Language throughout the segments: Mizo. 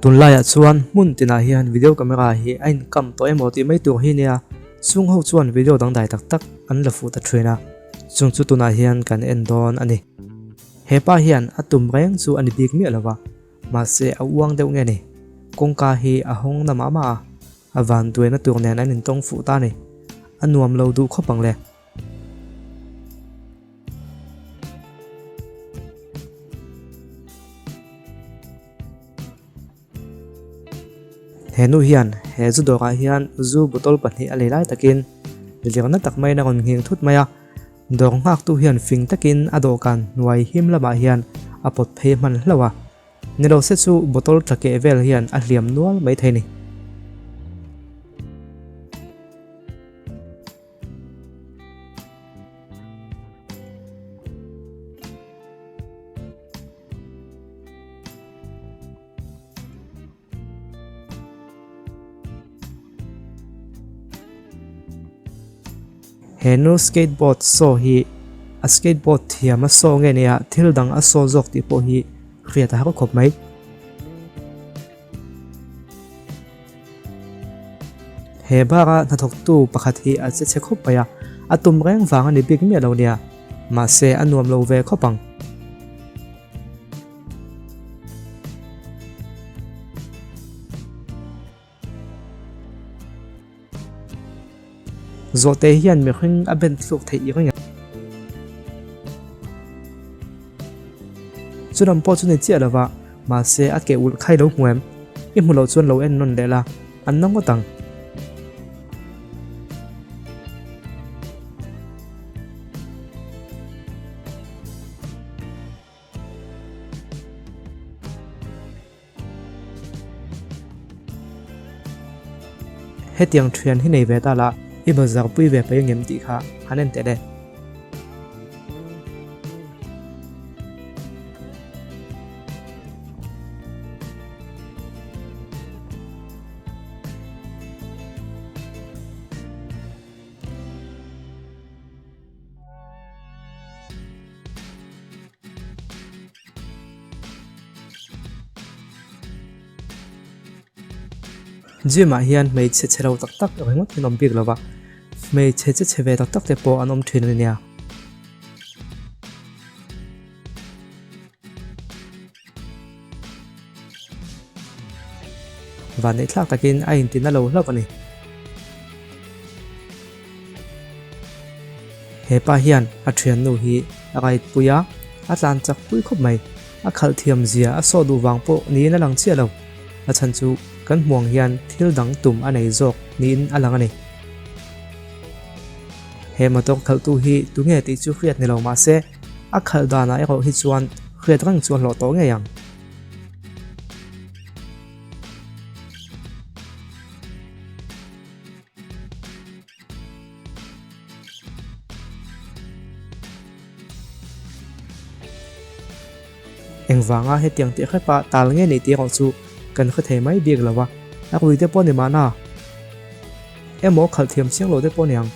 Tunlaiah chuan hmun tinah hian video camera hi a inkam tawh emaw tih mai tur hi nia, chung ho chuan video dangdai tak tak an la fuh ta thin a, chung chu tunah hian kan en dawn a ni. He pa hian a tum reng chu a ni bik miah lo va, mahse a uang deuh nge ni? Kawngka hi a hawng na mah mah a, a vanduaina tur nen an intawng fuh ta a ni. A nuam lo duh khawp ang le. He nu hian he zu dawrah hian zu bottle pahnih a lei lai takin zirna tak maiin a rawn nghing thut mai a, dawr nghaktu hian fing takin a dawhkan hnuai him lamah hian a pawt phei hman hlauh a, ni lo se chu bottle tla keh vel hian a hliam nual maithei a ni. He nu skateboard saw hi a skateboard thiam a saw nge nia thil dang a saw zawk tih pawh hi hriat a har khawp mai. He bara hnathawktu pakhat hi a che chhe khawp mai a, a tum reng vang a ni bik miah lo nia, mahse a nuam lo ve khawp ang. Zawhte hian mihring a ben thluk theih i ring em? Chu lam pawh chu ni chiah lova, mahse a ke ulh khai lo hmu em? I hmu loh chuan lo en nawn leh la, an na ngawt ang. Hetiang thian hi nei ve ta la, i bazar pui ve paih ngem tih kha han en teh le. Gym ah hian hmeichhe chhe lo tak tak ringawt hi an awm bik lo va, hmeichhe che chhe ve tak tak te pawh an awm thin a nia. Vanneih thlak takin a intina lo hlauh a ni. He pa hian a thiannu hi a ride pui a, a tlan chak pui khawp mai. A khalh thiam zia a sawh duh vang pawh niin a lang chiah lo. A chhan chu kan hmuang hian thil dang tum a nei zawk niin a lang a ni. He motor khalhtu hi tunge tih chu hriat ni lo mah se, a khalh danah erawh hi chuan hriat reng chu a hlawh tawh ngei ang. Engvanga hetiang tih hrepa tal nge ni tih erawh chu kan hre thei mai bik lo a, a rui te pawh ni mahna emaw khalh thiam chiang lo te pawh ni ang.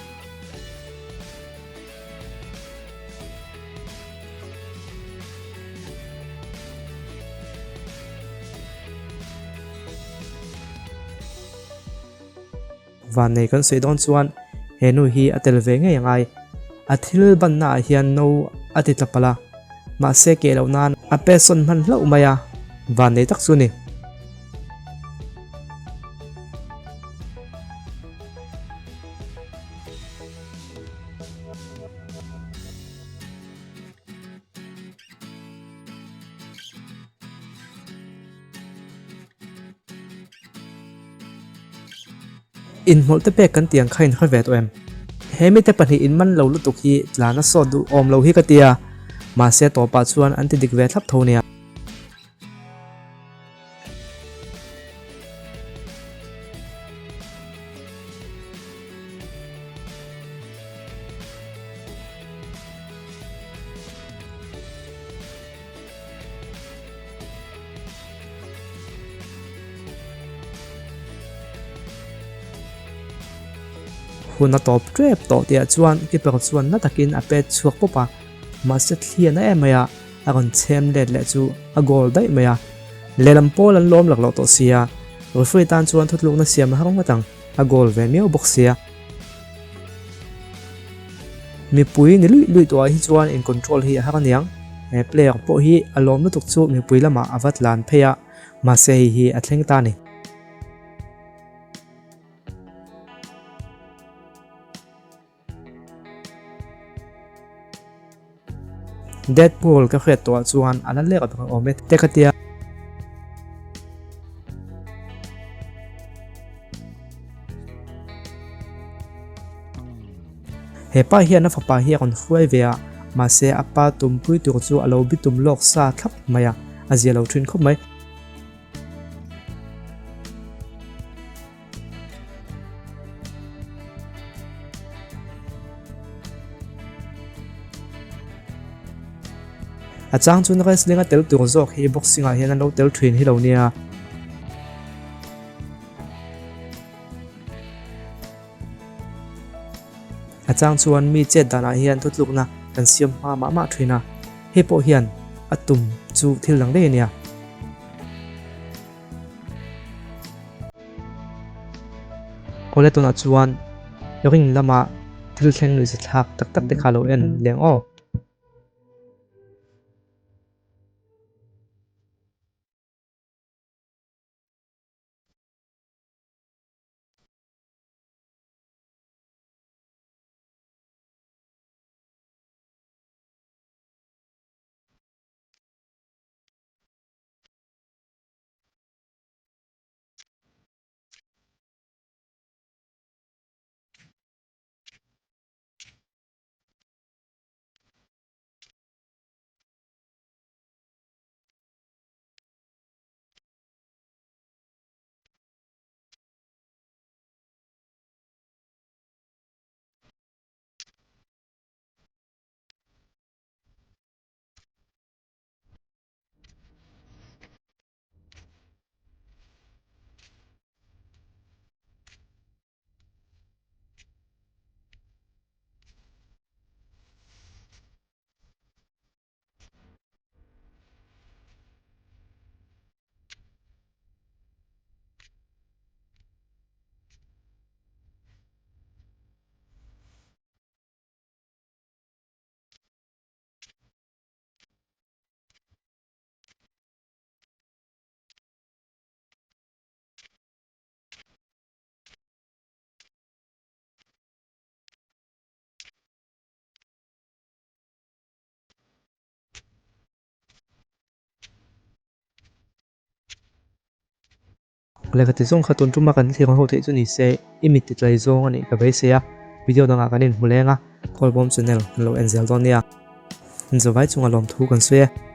Vannei kan sawi dawn chuan he nu hi a tel ve ngei angai. A thil banna ah hian no a ti tla palh a, mahse keh loh nan a pe sawn hman hlauh mai a, vannei tak chu a ni. Inhmawlh te pek kan tih ang kha in hre ve tawh em? He mite pahnih in man lo lutuk hi tlan a sawt duh awm lo hi ka ti a, mahse tawpah chuan an ti dik ve thlap tho nia. Hun a tawp tep tawh tihah chuan keeper chuan na takin a pet chhuak pawp a, mahse thlian a em mai a, a rawn chhem let leh chu a goal daih mai a. Lehlam pawl an lawm lak loh tawh sia, referee tan chuan thutlukna siam a har ngawt ang, a goal ve miau bawk sia. Mipui ni luih luih tawhah hi chuan in control hi a har aniang, he player pawh hi a lawm lutuk chu mipui lamah a va tlan phei a, mahse hei hi a thleng ta a ni. Deadpool ka hriat tawhah chuan a la lek ber awm e te ka tia. He pa hian a fapa hi a rawn hruai ve a, mahse a pa tumpui tur chu a lo bitum lawk sa thlap mai a, a zia lo thin khawp mai. A chang chuan wrestling a tel tur zawk hi boxing ah hian an lo tel thin hi lo nia. A chang chuan mi chet danah hian thutlukna kan siam hma mah mah thin a, hei pawh hian a tum chu thil dang daih a nia. Awle tunah chuan ring lama thil thleng lui zathlak tak tak te kha lo en leng aw. Lehkha ti zawng kha tun tuma kan thlir ho theih chu ni se i mit ti tlai zawng a nih ka beisei a, video dangah kan inhmu leng a, Khawlbawm channel kan lo en zel dawn nia. Zavai chunga lawmthu kan sawi e.